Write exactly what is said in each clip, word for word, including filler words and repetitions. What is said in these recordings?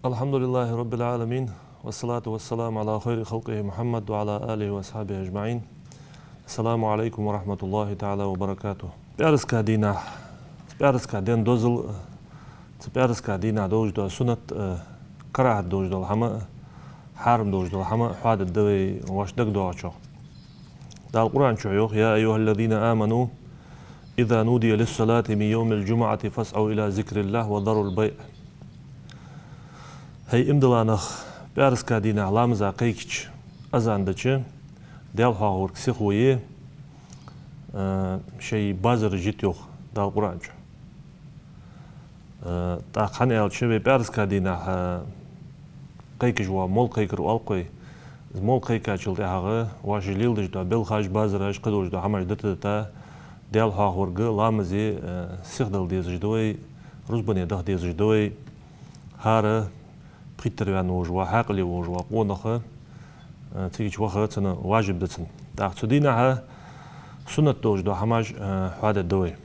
الحمد لله رب العالمين، والصلاة والسلام على خير خلقه محمد وعلى آله وأصحابه أجمعين. السلام عليكم ورحمة الله تعالى وبركاته. ПӀаьраска дийнахьа, пӀаьраска ден дозал, цу пӀаьраска дийнахьа долаш дола суннат, э, карахӀат долаш дола хӀама, хьарам долаш дола хӀама хьоадергда вай вайна дагадоагӀачох. Дала Къуръан чу йоах: يا أيها الذين آمنوا إذا نودي للصلاة من يوم الجمعة فاسعوا إلى ذكر الله وذروا البيع. ХӀай иман дилла нах, пӀаьраска дийнахьа ламаза кхайкача, азан дича, Даьла хьоахаварга сиха е, э, шоай базараш йита, йоах Дала Къуръан чу. Э, тӀаккха хӀана аьлча, вай пӀаьраска дийнахьа, э, кхайкаш ва, молла кхайкар оал-кх вай. Из молла кхайкачул тӀехьагӀа вай леладеш дола белхаш, базараш, кхыдолаш дола хӀамаш дита-дита, Даьла хьоахаварга, ламазе, э, сиха дала дезаш да вай, рузбане даха дезаш да вай. ХӀара пхийттара ваьнна волаш вола, хьаькъале волаш вола къонах, э, цига чу ваха цунна важиб да цунна. ТӀаккха цу дийнахьа суннат долаш дола хӀамаш, э, хьоадергда вай.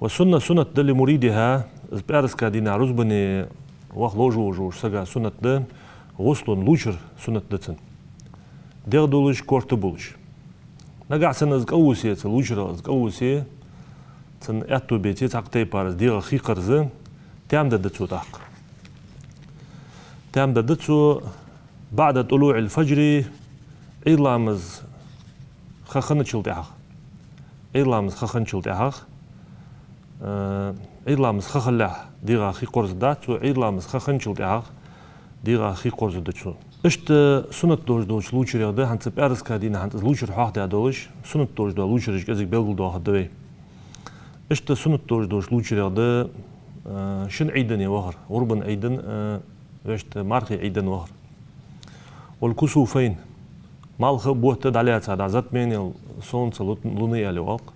والسنة, суннат да, لمريدها, из пӀаьраска дийнахьа рузбане ваха ловш волаш волча сага суннат да, غسل, лувчар суннат да цунна. ДегӀ дулаш, корта булаш. Нагахьа санна из кӀалвусе, цу лувчарах из кӀалвусе, цунна аьттув беце, цхьаккха тайпара из дегӀах хий кхарза, таьма дергда цо тӀаккха. Таьма дергда цо بعد طلوع الفجر, Ӏуйра ламаз ха хинначул тӀехьагӀа. Ӏуйра ламаз ха хинначул тӀехьагӀа, э, Ӏуйра ламаз ха хилалехь дегӀах хий кхорзаргдац цо, Ӏуйра ламаз ха хинначул тӀехьагӀа дегӀах хий кхорзаргда цо. Иштта суннат долаш долча лувчарех да, хӀанз цу пӀаьраска дийнахьа хӀанз из лувчар хьоахадаь долаш, суннат долаш дола лувчараш кӀезига белгалдоахаргда вай. Иштта суннат долаш долча лувчарех да, э, шин Ӏийдане вахар, гӀурбан Ӏийдане, э, вешта мархий Ӏийдане вахар. والكسوفين, малха, бутт дӀалаьца, дӀа затмение, солнца, лу-, луны аьле оал-кх.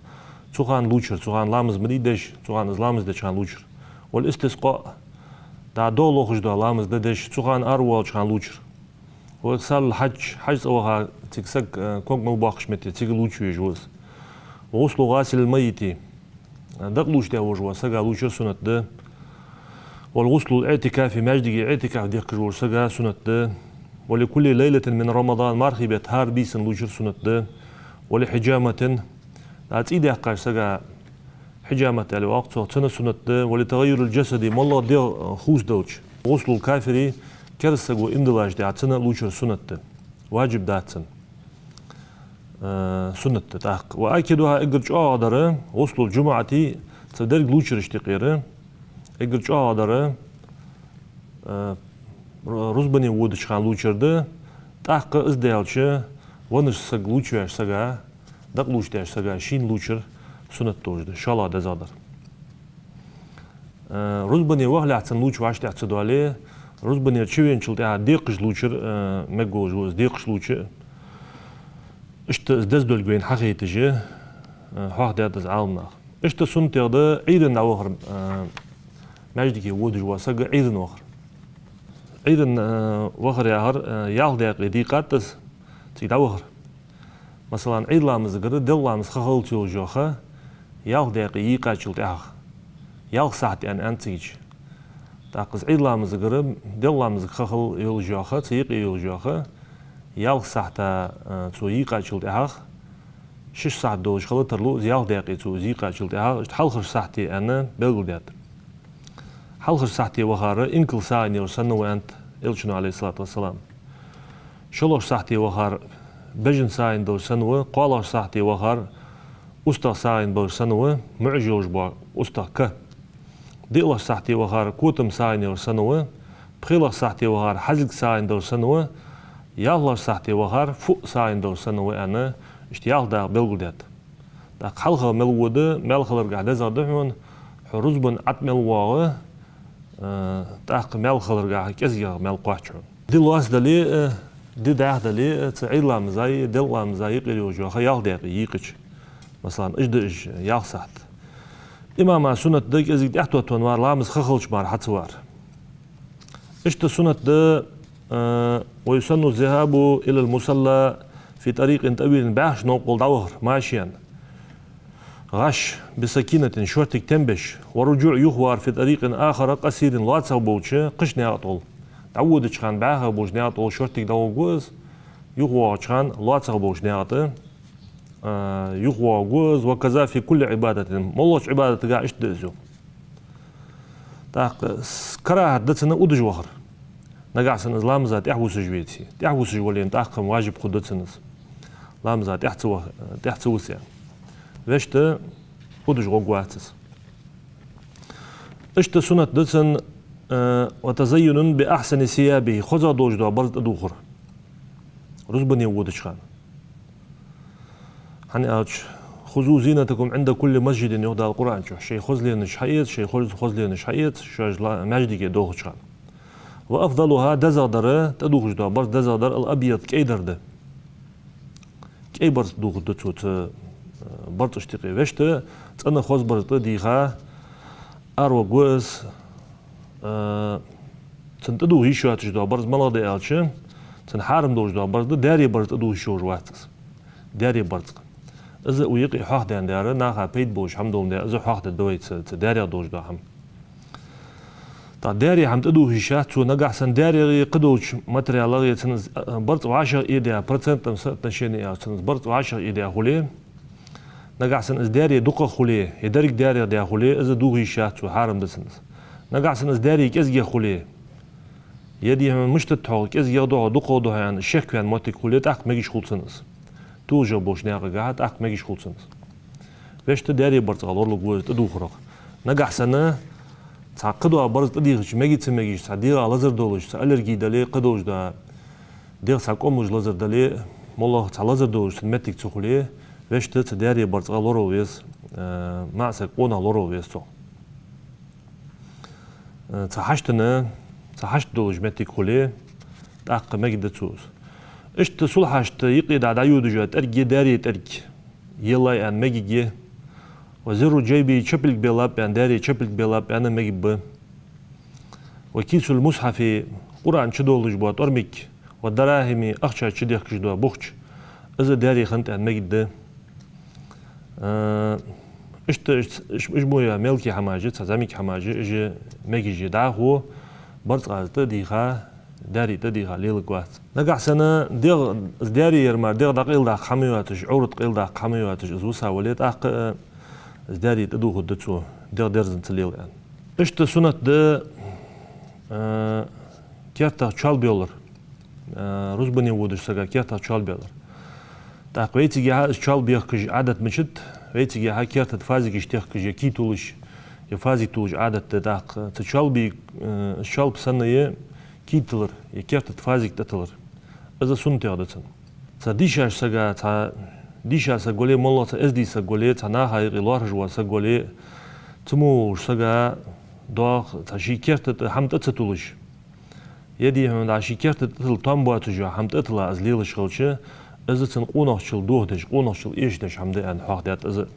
Цу хана лувчар, цу хана ламаз ма дий деш, цу хана из ламаз деча хана лувчар. والاستسقاء, дӀа догӀа лохаш дола ламаз да деш, цу хана аравоалача хана лувчар. وإكسال الحج, хьажцӀа ваха цига саг, э, ког мел боаккхача метте цига лувча везаш ва из. وغسل غاسل الميت, дакъа лувчадаь волаш волча сага лувчар суннат да. والغسل للاعتكاف, маьждиге иӀтикаф дехкаш волча сага суннат да. ولكل ليلة من رمضان, мархий бетта хӀара бийсан лувчар суннат да. ولحجامة, дӀа цӀий даьккхача сага, хьижамат аьле оал-кх цох, цунна суннат да. ولتغير الجسد, моллагӀа дегӀ, э, хувцадалча. غسل الكافر, кераста саго иман диллача тӀехьагӀа цунна лувчар суннат да. Важиб дац цунна. Э, суннат да тӀаккха. وآكدها, эггара чӀоагӀа дар, غسل الجمعة, цу деррига лувчарашта юкъера эггара чӀоагӀа дар, э, ру-, рузбане водача хана лувчар да, тӀаккха из даьлча, веннача сага, лувча ваьча сага, дакъа лувчадаьча сага шийна лувчар суннат долаш да, шоллагӀа дезагӀа дар. Э, рузбане вахалехь цунна лувча вӀаштӀехьа ца доале, рузбанера чувенначул тӀехьагӀа декхаш лувчар, э, мегаш волаш ва из, декхаш лувча. Иштта из деза долга вайна хьахайташ, э, хьоахадаьд из Ӏаламнаха. Иштта суннатех да Ӏуйрана дӀавахар, э, маьждиге водаш вола саг Ӏуйрана вахар. Ӏуйрана, э, вахар яхар, э, ялх даькъе дийкъад из, цига дӀавахар. Масала, Ӏуйра ламазагара делкъа ламаз ха хилалца йолаш йола ха ялх даькъе йийкъачул тӀехьагӀа, ялх сахьат аьнна, аьннад цига. ТӀаккха из Ӏуйра ламазагара делкъа ламазага ха хилалца йолаш йола ха, цу юкъе йолаш йола ха, ялх сахьата, э, цо йийкъачул тӀехьагӀа, шишша сахьат долаш хила тарлу из, ялх даькъе цо из йийкъачул тӀехьагӀа, иштта хьалхарча сахьате аьнна белгалдаьд. Хьалхарча сахьате вахар инкал сагӀийна йолаш санна ва, аьннад Элчано, عليه الصلاة والسلام. ШоллагӀча сахьате вахар бежан сагӀийна долаш санна ва, кхоалагӀча сахьате вахар устагӀа сагӀийна болаш санна ва, муӀаш йолаш бола устагӀа ка. ДиълагӀча сахьате вахар котам сагӀийна йолаш санна ва, пхелагӀча сахьате вахар хьазилг сагӀийна долаш санна ва, ялхлагӀча сахьате вахар фуъ сагӀийна долаш санна ва, аьнна, иштта ялх дакъа белгалдаьд. ТӀаккха хьалха мел вода, маьл хиларгахьа дезагӀа да хьона, хьо рузбан Ӏат мел воагӀа, э, тӀаккха маьл хиларгахьа кӀезигагӀа маьл кхоач хьона. Ди лоацдале а, ди даьхдале а, цу Ӏуйра ламазаи делкъа ламазаи юкъера йолаш йола ха ялх даькъе йийкъача. Масала, уж да уж ялх сахьат. Имама суннат да кӀезига тӀехьатоттавенна вар, ламаз ха хилча мара хьа ца вар. Иштта суннат да, э, ويسن الذهاب إلى المصلى في طريق طويل, бӀаьхача новкъа гӀолла дӀавахар, ماشيا. ГӀаш, بسكينة, шортига тем беш, والرجوع, юхавар, في طريق آخر قصير, лоацагӀа болча кхыча наькъа тӀагӀолла. ДӀаводача хана бӀаьха болча наькъа тӀагӀолла шортига дӀагӀоргва из, юхавоагӀача хана лоацагӀа болча наькъа тӀа, а, юхавоагӀаргва из, وكذا في كل عبادة, моллагӀча Ӏибадатагахьа иштта да из, йоах. ТӀаккха с-, карахӀат да цунна удаш вахар. Нагахьа санна из ламаза тӀехьавусаш веце. ТӀехьавусаш вале, тӀаккха-м важиб хургда цунна из. Ламаза тӀехьа ца вах-, тӀехьа ца вусе. Вешта удаш гӀоргвац из. Иштта суннат да цунна, э, وتزين بأحسن ثيابه, хозагӀа долаш дола барзкъа тӀадувхар. Рузбане водача хана. ХӀана аьлча, خذوا زينتكم عند كل مسجد, йоах Дала Къуръан чу. Шоай хозленаш хьаэца, шоай хоз-, хозленаш хьаэца, шоаш ла-, маьждиге долхача хана. وأفضلها, дезагӀдар, тӀадувхаш дола барзкъа дезагӀдар, الأبيض, кӀайдар да. КӀай барзкъа дувхаргда цо цу, э, барзкъашта юкъе. Вешта цӀена хоза барзкъа тӀадийха, араваргва из, э, цунна тӀадувха йиш йоацаш дола барзкъа малагӀа да аьлча, цунна хьарам долаш дола барзкъа да, даьра барзкъа тӀадувха йиш йолаш вац из. Даьра барзкъа. Из укх юкъе хьоахадаьннадар, наха пайда болаш хӀама доландаь, из хьоахадергда вай цу, цу даьрех долаш дола хӀама. ТӀаккха даьра хӀама тӀадувха йиш яц цо, нагахьа санна даьрех е кхыдолча материалах е цунна из, а, барзкъа вӀашагӀъийдаь, процентном соотношении аьлча, цунна из барзкъа вӀашагӀъийдаь хуле, нагахьа санна из даьра дукхагӀа хуле, е деррига даьрех даь хуле, из дувха йиш яц цо, хьарам да цунна из. Нагахьа санна из даьра кӀезигагӀа хуле, е дий хьона мишта да хьогӀ, кӀезигагӀа да хьогӀ, дукхагӀа да хьогӀ аьнна шек ваьнна моттиг хуле, тӀаккха мегаш хул цунна из. ТолашагӀа болча наькъагахьа тӀаккха мегаш хул цунна из. Вешта даьра барзкъах лоралургва из тӀадувхарах. Нагахьа санна цхьа кхыдола барзкъа тӀадийхача меге ца мегаш, цхьа дегӀа лазар долаш, цхьа аллерги дале, кхыдолаш да, дегӀ цхьа кӀомалуш лазар дале, моллагӀа цхьа лазар долаш цунна моттиг ца хуле, вешта цу даьра барзкъах лорала веза, э, маӀа саг къонах лорала веза цох. Э, цхьа хьаштана, цхьа хьашт долаш моттиг хуле, тӀаккха мегаш да цо из. Иштта сулхьашта юкъе дӀа-, дӀайодаш йола тӀерг е даьра тӀерг еллай аьнна мегаш я. وزر جيبه, чапилг беллаб аьнна, даьра чапилг беллаб аьнна мегаш ба. وكيس المصحف, Къуръан чудоалаш бола тӀормиг, والدراهم, ахча чудехкаш дола бухч, из даьра хиннад аьнна мегаш да. Э, иштта, иш-, иш-, иш мо я мелкий хӀамаш, цхьа зӀамига хӀамаш, уж мегаш я. ДӀахо барзкъа из тӀадийха, даьра тӀадийха леларгвац. Нагахьа санна дегӀ, из даьра яр мара, дегӀ дӀакъайладаккха хӀама йоацаш, Ӏоврат къайладаккха хӀама йоацаш, из вуса вале, тӀаккха, э, из даьра тӀадувхаргда цо, дегӀ дерзанза лела аьнна. Иштта суннат да, э, кертах чоалба йоллар. Э, рузбане водача сага кертах чоалба йоллар. ТӀаккха вайцигахьа из чоалба ехкаш Ӏадат мичад, вайцигахьа керта тӀа фазигаш техкаш, е кий тулаш, е фазиг тулаш Ӏадат да. ТӀаккха цу чоалба, э, чоалба санна е кий тиллар, е керта тӀа фазиг тӀатиллар. Из суннатех да цунна. Цхьа дийша сага, цхьа дийша саг вале, моллагӀа цхьа эздий саг вале, цхьа наха юкъе лоархӀаш вола саг вале, цу мо волча сага доагӀа цхьа ший керта тӀа хӀама тӀа ца тулаш. Е дий хьона дӀа ший керта тӀатилла тоам боацаш йола хӀама тӀатилла из лелаш хилча, из цунна къонахчал дохадеш, къонахчал эшадеш хӀама да аьнна хьоахадаьд из.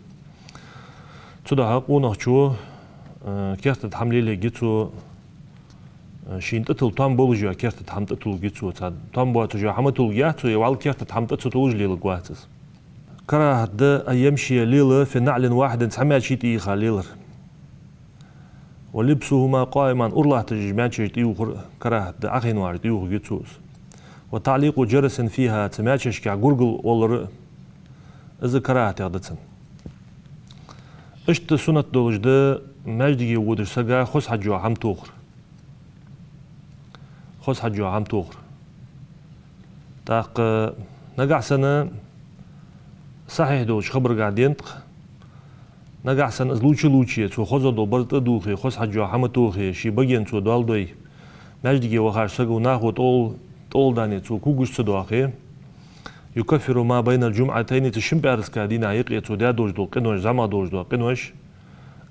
Цудухьа къонахчо, э, керта тӀа хӀама лелаергья цо, э, шийна тӀатилла тоам болаш йола керта тӀа хӀама тӀатулларгья цо. Цхьа тоам боацаш йола хӀама тулларгьяц цо, е вӀалла керта тӀа хӀама тӀа ца туллаш леларгвац из. КарахӀат да أن يمشي, лела, في نعل واحد, цхьа маьче тӀаийха лелар. ولبسهما قائما, ура латташ уж маьчеш тӀаювхар карахӀат да, Ӏохайна вар тӀаювхаргья цо из. وتعليق جرس فيها, цу маьчешкахь гургал оллар, из карахӀатех да цунна. Иштта суннат долаш да маьждиге водача сага хоза хьаж йола хӀама тохар. Хоза хьаж йола хӀама тохар. ТӀаккха нагахьа санна сахьихь долча хабарагахьа денад-кх, нагахьа санна из лувча-лувче, цо хоза дола барзкъа тӀадувхе, хоза хьаж йола хӀама тохе, ший баген цо доал дой, маьждиге вахача саго нахо тӀол-, тӀолдане цо когаш ца доахе, يكفر ما بين الجمعتين, цу шин пӀаьраска дийнахьа юкъе цо даь долаш дола къинош, зӀамига долаш дола къинош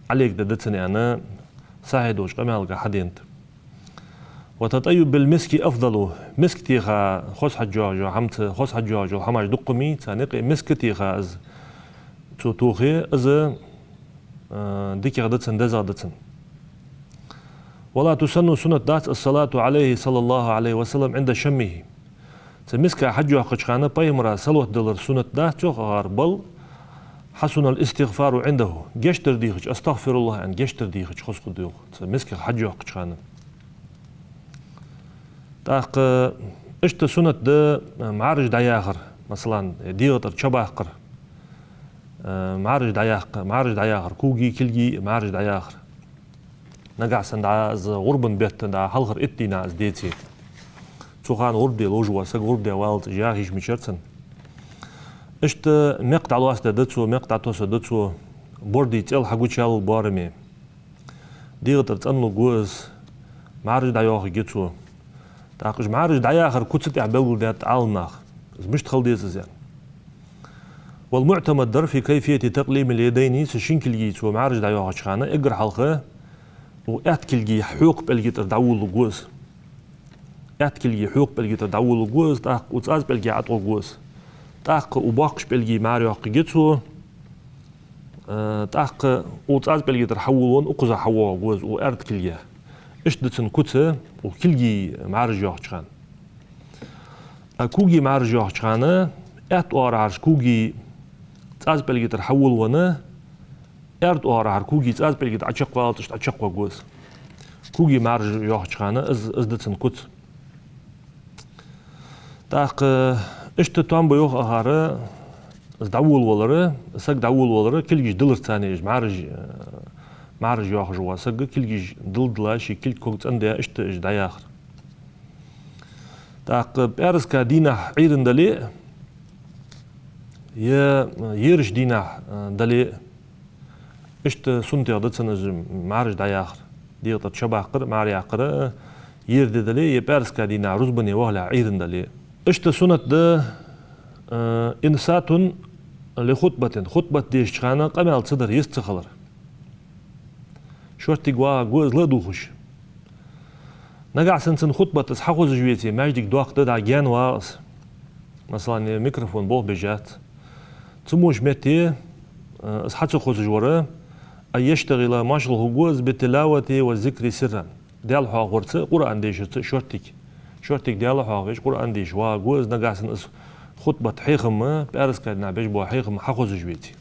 Ӏолегаде да цунна аьнна, сахьихь долча къамаьлагахьа денад. والتطيب بالمسك أفضل. Миск теха, хоза хьаж йоагӀаш йола хӀамаца, хоза хьаж йоагӀаш йола хӀамаш дукха ма йий, царна юкъе миск теха из цо тохе, из, э, дикагӀа да цунна, дезагӀа да цунна. ولا تسن, суннат дац, الصلاة عليه صلى الله عليه وسلم عند شمه. Цу миска хьаж йоаккхача хана пайхамара салот далар суннат дац, цох агӀар, бал حسن الاستغفار عنده. Гештдар дийхача, أستغفر الله аьнна, гештдар дийхача хоза хургда йоах, цу мисках хьадж йоаккхача хана. ТӀаккха иштта суннат да мӀараш дӀаяхар, масала, дегӀа тӀара чабаккхар, мӀараш дӀаяккха, мӀараш дӀаяхар, коги, кулги мӀараш дӀаяхар. Нагахьа санна дӀа из гӀурбан бетта дӀа хьалхара итт дийнахьа из деце. Цу хана гӀурба де ловш вола саг гӀурба де валлалца яхаш мичарцан. Иштта мекх дӀалоацаде да цо, мекх дӀатоссаде да цо, бордий цӀел хьагучаяла боараме. ДегӀа тӀара цӀенлургва из, мӀараш дӀайоахаргья цо. ТӀаккха уж мӀараш дӀаяхар куца тӀа белгалдаьд Ӏаламнаха. Из мишта хила деза из аьнна. والمعتمد дар في كيفية تقليم اليدين, цу шин кулгий цо мӀараш дӀайоахача хана, эггара хьалха укх аьтта кулгий хьокха пӀелга тӀара дӀаволалургва из. Аьтта кулгий хьокха пӀелга тӀара дӀаволалургва из, тӀаккха укх цӀаза пӀелга ӀотӀагӀоргва из. ТӀаккха укх боккхача пӀелга мара йоаккхаргья цо, э, тӀаккха укх цӀаза пӀелга тӀара хьаволавенна укхаза хьавоагӀаргва из, укх аьрда кулга. Иштта да цун куц укх кулгий мӀараш йоахача хана. А коги мӀараш йоахача хана, аьтта оагӀорахьарча коги цӀаза пӀелга тӀара хьаволавенна, аьрда оагӀорахьара коги цӀаза пӀелга тӀа Ӏочакхваллалца иштта Ӏочакхваргва из. Коги мӀараш йоахача хана из, из да цун куц. ТӀаккха иштта тоам ба йоах акхар, из дӀаволавалар, саг дӀаволавалар, кулгаш дилларца цхьана уж мӀараш, э, мӀараш йоахаш вола саг кулгаш дилла-дилла, ший кулг ког цӀендаь, иштта уж дӀаяхар. ТӀаккха пӀаьраска дийнахьа Ӏуйрийна дале а, е ерача дийнахьа, э, дале а, иштта суннатех да цун из мӀараш дӀаяхар. ДегӀа тӀара чабаккхар, мӀара яккхар, э, ер ди дале а, е пӀаьраска дийнахьа рузбане вахалехь Ӏуйрийна дале а. Иштта суннат да, э, إنصات لخطبة, хутбат дешача хана къамаьл ца дар, йист ца хилар. Шорттига вагӀаргва из ла а дувгӀаш. Нагахьа санна цун хутбат из хьахозаш веце, маьждиг доккха да, дӀа гаьна вагӀа из. Масала, е микрофон болх беш яц. Цу мо метте, э, из хьа ца хозаш вар, أن يشتغل, машгӀул хургва из, بالتلاوة والذكر سرا. Даьла хьоахаварца, Къуръан дешарца шорттига. Шорттига Даьла хьоахавеш, Къуръан дешаш вагӀаргва из, нагахьа санна из хутбат, хьехам, пӀаьраска дийнахьа беш бола хьехам хьахозаш веце.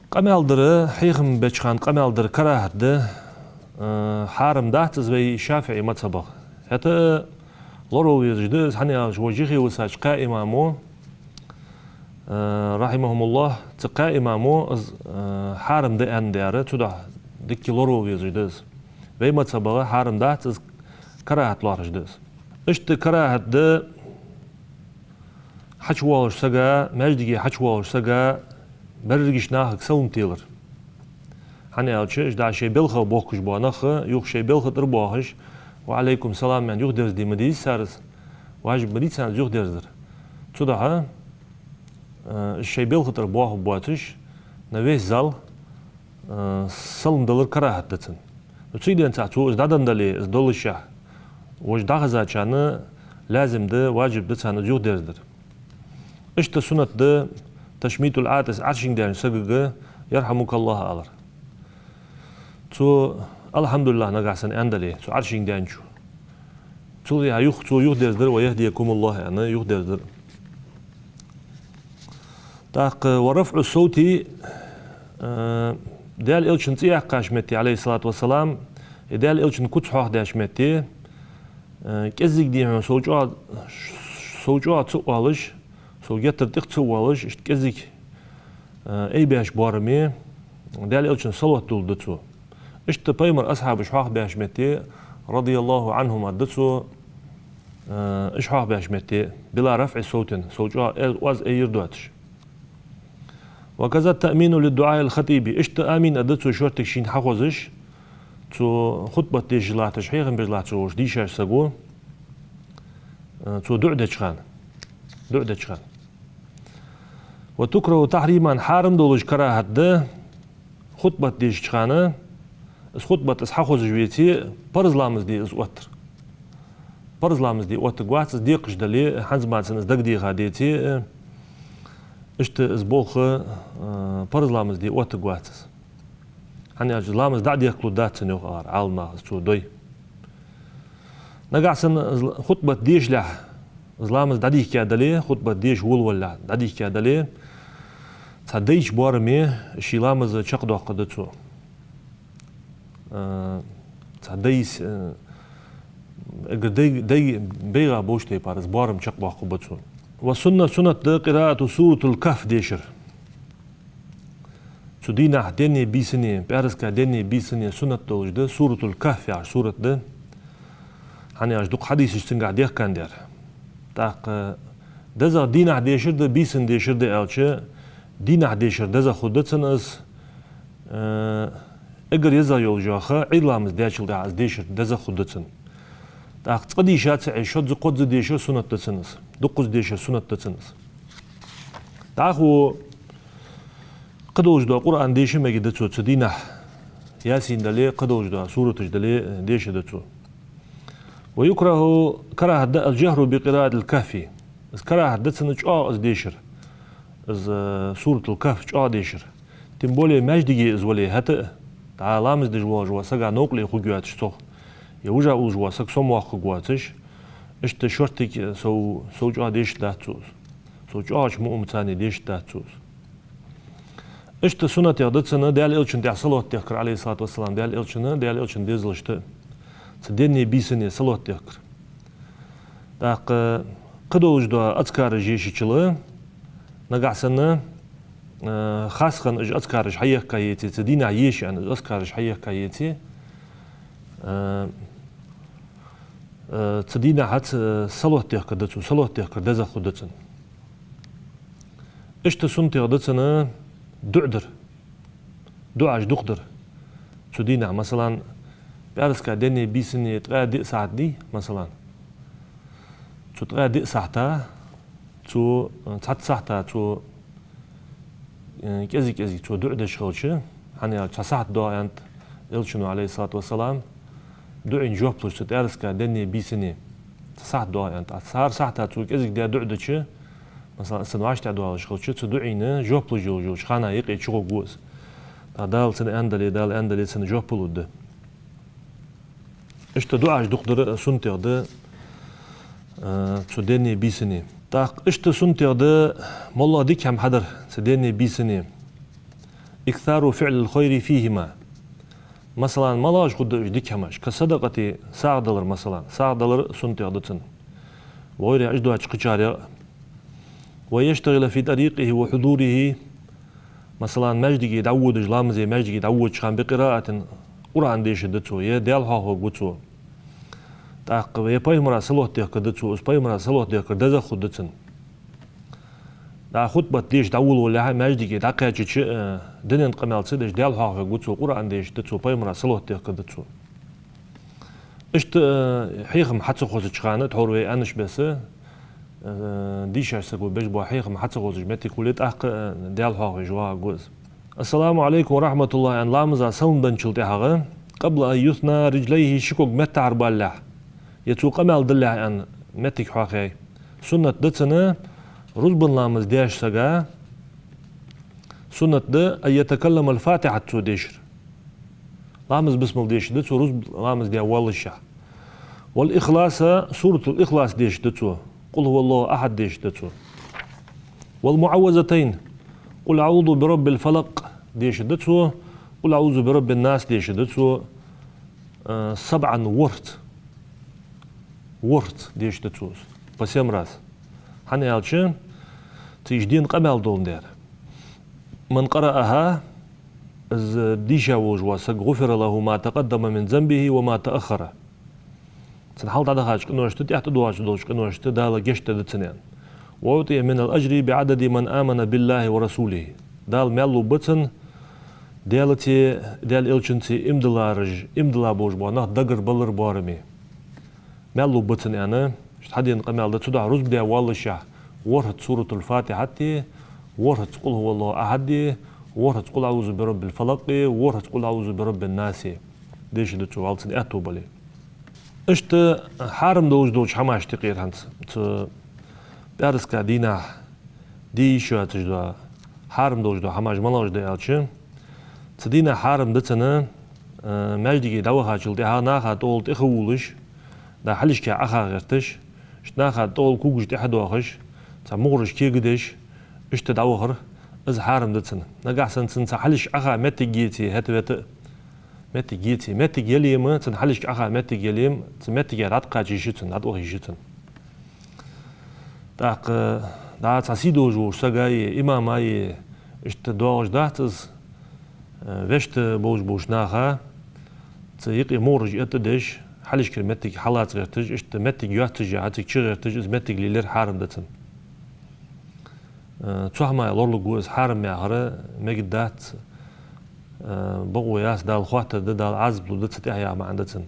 Къамаьл дар, хьехам беча хана къамаьл дар карахӀат да, э, хьарам дац из вай ШафиӀий мазхӀабах. ХӀаьта лоравала везаш да из, хӀана аьлча вож юхе висача кхаь имамо, э, رحمهم الله, цу кхаь имамо из, э, хьарам да аьнна дар, цудухьа дикка лоравала везаш да из. Вай мазхӀабах хьарам дац из, карахӀат лоархӀаш да из. Иштта карахӀат да хьачувоалаш сага, маьждиге хьачувоалаш сага, берригача нахага салам телар. ХӀана аьлча, уж дӀа шоай балхах бохкаш бола нах, юха шоай балха тӀара боахаш, «Ва Ӏалайкум салам» аьнна юхадерзаде ма деза цар из, важиб ма дий царна из юхадерзадар. Цудухьа, э, уж шоай балха тӀара боахаргбоацаш, на весь зал, э, салам далар карахӀат да цун. Ну, цудухьа цо из дӀаденна дале, из доллашехь, вож дӀахезачарна лазим да, важиб да царна из юхадерзадар. Иштта суннат да تشميت العاطس, Ӏаршинга даьннача сагага «يرحمك الله» алар. Цо «الحمد لله» нагахьа санна аьнна дале, цу Ӏаршинга даьнначо. Цул тӀехьа юха, цо юхадерзадар «ويهديكم الله» аьнна, юхадерзадар. ТӀаккха «ورفع الصوت», э, Даьла Элчан цӀи яьккхача метте, عليه الصلاة والسلام, е Даьла Элчан куц хьоахадеча метте, э, кӀеззига дий хьона сов чӀоагӀа, сов чӀоагӀа ца оалаш, сов геттара тӀех ца оалаш, иштта кӀеззига, э, айбеш боараме, Даьла Элчанна салот дулларгда цо. Иштта пайхамара асхьабаш хьоахабеча метте, رضي الله عنهم, аргда цо, э, уж хьоахабеча метте, بلا رفع صوت, сов чӀоагӀа э-, оаз айяр доацаш. وكذا التأمين لدعاء الخطيب. Иштта амин аргда цо шорттига шийна хьахозаш, цо хутбат дешаш латташ, хьехам беш латташ волча дийшача саго, э, цо дуӀа деча хана. ДуӀа деча хана. وتكره تحريما, хьарам долаш карахӀат да, хутбат дешача хана, из хутбат из хьахозаш веце, парз ламаз де из оттар. Парз ламаз де оттаргвац из, декхаш дале, хӀанз мара цунна из дагадеха деце, иштта из болх, э, парз ламаз де оттаргвац из. ХӀана аьлча ламаз дӀа а дехкалургдац цунна, йоах акхар Ӏаламнаха, из цо дой. Нагахьа санна из хутбат дешалехь, из ламаз дӀадийхка дале, хутбат деша волавалалехь дӀадийхка дале, Цхьа дайча боараме ший ламаз чакхдоаккхаргда цо. Э, цхьа дайс, э, эггара дай, дай бегӀа болча тайпара из боарам чакхбоаккхаргба цо. والسنة, суннат да قراءة سورة الكهف дешар. Цу дийнахьа денне, бийсанне, пӀаьраска денне, бийсанне суннат долаш да, Суратуль-Кахф яхаш сурат да. ХӀана аьлча дукха хьадисаш цунгахьа дехкан дар. ТӀаккха дезагӀа дийнахьа дешар да, бийсанна дешар да аьлча, дийнахьа дешар дезагӀа хургда цунна из, э, эггара езагӀа йолаш йола ха, Ӏуйра ламаз даьчул тӀехьагӀа из дешар дезагӀа хургда цунна. ТӀаккха цкъа дийша ца Ӏеш, шозза, кхозза дешар суннат да цунна из. Дукхаза дешар суннат да цунна из. ДӀахо кхыдолаш дола Къуръан деша мегаргда цо цу дийнахьа. Ясин дале, кхыдолаш дола сураташ дале, э, дешаргда цо. ويكره, карахӀат да الجهر بقراءة الكهف. Из карахӀат да цунна чӀоагӀа из дешар. Из, э, Суратуль-Кахф чӀоагӀа дешар. Тем более маьждиге из вале, хӀаьта а, дӀа ламаз деш волаш вола сага новкъарле хургйоацаш цох, е вижа уллаш вола саг сомавоаккхаргвоацаш, иштта шорттига сов, сов чӀоагӀа дешаргдац цо из. Сов чӀоагӀача муъминцане дешаргдац цо из. Иштта суннатех да цунна Даьла Элчана тӀа салот дехкар, عليه الصلاة والسلام, Даьла Элчана, Даьла Элчан дезалашта, цу денне, бийсанне салот дехкар. ТӀаккха кхыдолаш дола азкараш ешачул, нагахьа санна, э, хасхан уж азкараш хьаехка еце, цу дийнахьа еша аьнна уж азкараш хьаехка еце, э, э, цу дийнахьа цу салот дехкаргда цо, салот дехкар дезагӀа хургда цунна. Иштта суннатех да цунна дуӀа дар. ДуӀаш дукха дар. Цу дийнахьа, масала, пӀаьраска денне, бийсанне ткъаь диъ сахьат дий, масала. Цу ткъаь диъ сахьата цо, цхьацца сахьата цо, э, кӀезиг-кӀезига цо дуӀа деш хилча, хӀана аьлча цхьа сахьат доагӀа аьннад Элчано, عليه الصلاة والسلام, дуӀайна жоп луш цу пӀаьраска денне, бийсанне. Цхьа сахьат доагӀа аьннад. ТӀаккха цу хӀара сахьата цо кӀезига даь дуӀа дича, масала, из цун вӀаштӀехьадоалаш хилча, цу дуӀайна жоп луш йолаш йолча хана юкъе чугӀоргва из. ТӀаккха Дала цунна аьннадале, Дала аьннадале, цунна жоп лургда. Иштта дуӀаш дукха дар суннатех да, э, цу денне, бийсанне. ТӀаккха иштта суннатех да моллагӀа дика хӀама хьадар цу денне, бийсанне. إكثار فعل الخير فيهما. Масала, малагӀаш хургда уж дика хӀамаш? كالصدقة, сагӀа далар, масала. СагӀа далар суннатех да цунна. وغيرها, уж доацача кхычарех а. ويشتغل في طريقه وحضوره. Масала, маьждиге дӀаводаш, ламазе маьждиге дӀаводача хана بقراءة, Къуръан дешаргда цо, е Даьла хьоахавергва цо. ТӀаккха е пайхамара салот дехкаргда цо, из пайхамара салот дехкар дезагӀа хургда цунна. ДӀа хутбат деша дӀаволавалалехьа, маьждиге дӀакхаьчача, э, динан къамаьл ца деш, Даьла хьоахавергва цо, Къуръан дешаргда цо, пайхамара салот дехкаргда цо. Иштта, э, хьехам хьа ца хозача хана, тхьовра вай аьннача беса, э, дийшача саго беш бола хьехам хьа ца хозаш моттиг хуле, тӀаккха, э, Даьла хьоахавеш вагӀаргва из. السلام عليكم ورحمة الله аьнна, ламаза салам денначул тӀехьагӀа, قبل أن يثني رجليه, ши ког меттахьара балалехьа, е цо къамаьл далалехьа аьнна, моттиг хьоахаяь. Суннат да цунна рузбан ламаз деш сага, суннат да أن يتكلم الفاتحة цо дешар. Ламаз бисмал дешаргда цо рузба ламаз даь воаллашехьа. والإخلاص, Суратуль-Ихлас дешаргда цо, قل هو الله أحد дешаргда цо. والمعوذتين, قل أعوذ برب الفلق дешаргда цо, قل أعوذ برب الناس дешаргда цо, э, سبعا, ворхӀ. ВорхӀ дешаргда цо, по семь раз. ХӀана аьлча, цу уж дена къамаьл доландаь. من قرأها, из дийша волаш вола саг, غفر له ما تقدم من ذنبه وما تأخر. Цун хьалха дӀадахача къиношта, тӀехьа тӀадоагӀаш долча къиношта Дала гешт дергда цунна. وأعطي من الأجر بعدد من آمن بالله ورسوله. Дала маьл лургба цунна, Даьлацеи Даьла Элчанцеи иман диллараш, иман дилла болаш бола нах дагара балара боараме. Маьл лургба цунна аьнна, иштта хьадена къамаьл да, цудухьа рузба даь воаллашехьа, ворхӀ Суратуль-Фатихьати, ворхӀ قل هو الله أحد, ворхӀ قل أعوذ برب الفلق, ворхӀ قل أعوذ برب الناس дешаргда цо, Дала цунна аьттув бале. Иштта хьарам долаш долча хӀамашта юкъера хӀанз цу пӀаьраска дийнахьа де йиш йоацаш дола, хьарам долаш дола хӀамаш малагӀаш да аьлча, цу дийнахьа хьарам да цунна, э, маьждиге дӀавахачул тӀехьагӀа наха тӀагӀолла тӀехвувлаш, дӀа хьалхашка Ӏоха гӀерташ, иштта наха тӀагӀолла когаш тӀехьадоахаш, цхьа мугӀараш кегадеш, иштта дӀавахар, Из хьарам да цунна. Нагахьа санна цунна цхьа хьалхашка Ӏоха моттиг еце, хӀаьта вета а. Моттиг еце. Моттиг яле ма, цунна хьалхашка Ӏоха моттиг яле ма, цу моттиге дӀатӀакхача йиш я цунна, дӀатӀаваха йиш я цунна. ТӀаккха, дӀа цхьа сий долаш волча сага е, имама е, иштта доагӀаш дац из, э, вешта болаш болча наха, цу юкъе мугӀараш эттӀадеш, хьалхашкара моттиг хьалаца гӀерташ, иштта моттиг йоацаш яхьа, цига чугӀерташ, из моттиг лелаяр хьарам да цунна. Э, цу хӀамах лорлургва из, хьарам яхар мегаргдац, э, бокъо яц, Дала хоаттаргда, Дала Ӏазап лургда цу тӀа яха маӀан да цун.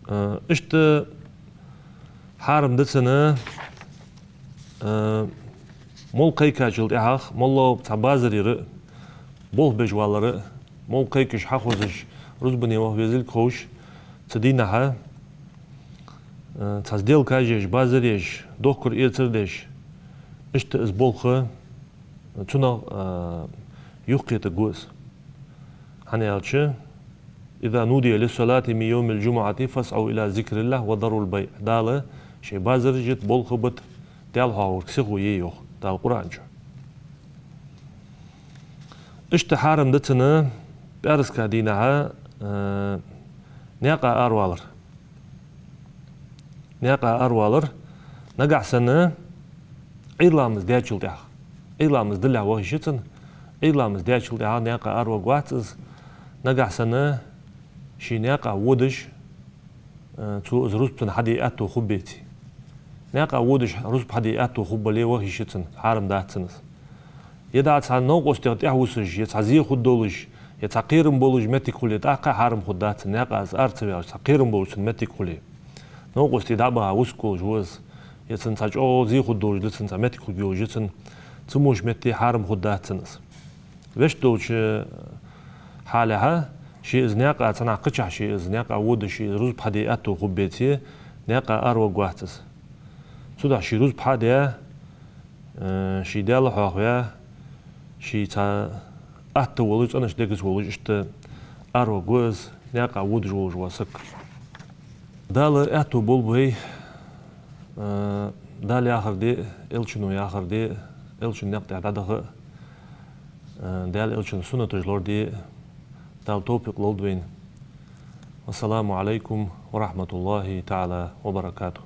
Э, иштта хьарам да цунна, э, молла кхайкачул тӀехьагӀа, моллагӀа цхьа базарера, болх беш валара, молла кхайкаш хьахозаш, рузбане ваха везилга ховш, цу дийнахьа, э, цхьа сделка еш, базар еш, дохкар-эцар деш, иштта из болх, цунах, э, юхакхетаргва из. ХӀана аьлча, «إذا نودي للصلاة من يوم الجمعة فاسعوا إلى ذكر الله وذروا البيع». Дала шоай базараш йита, болх бита, Даьла хьоахаварга сихо е йоах Дала Къуръан чу. Иштта хьарам да цунна пӀаьраска дийнахьа, э, наькъа аравалар. Наькъа аравалар. Нагахьа санна Ӏуйра ламаз даьчул тӀехьагӀа. Ӏуйра ламаз далехь ваха йиш я цунна. Ӏуйра ламаз даьчул тӀехьагӀа наькъа араваргвац из. Нагахьа санна ший наькъа водаш, э, цо из рузба цунна хьаде аьттув хургбеце. Наькъа водаш рузба хьаде аьттув хургбале ваха йиш я цунна, хьарам дац цунна из. Е дӀа цхьа новкъостех тӀехьавусаш, е цхьа зе хургдолаш, е цхьа кхерам болаш моттиг хуле, тӀаккха хьарам хургдац цунна, наькъа из ара ца ваьлча, цхьа кхерам болаш цунна моттиг хуле. Новкъостий дӀа а баха вусаргволаш ва из, е цунна цхьа чӀоагӀа зе хургдолаш да цунна, цхьа моттиг хургйолаш я цунна, цу мо моттиге хьарам хургдац цунна из. Вешта долча хьалехьа, ше из наькъа цхьаннахьа кхычахьа, ше из наькъа водаш, ше из рузба хьаде аьттув хургбеце, наькъа араваргвац из. Цудухьа ше рузба хьадаь, э, ше Даьла хьоахаваь, ше цхьа атта волаш, цӀенача дегаца волаш, иштта араваргва из, наькъа водаш волаш вола саг. Дала аьттув болба вай, э, Дала яхар де, Элчано яхар де, Элчан наькъа тӀа дӀадаха, э, Даьла Элчан суннаташ лораде, Дала товфикъ лолда вайна. والسلام عليكم ورحمة الله تعالى وبركاته.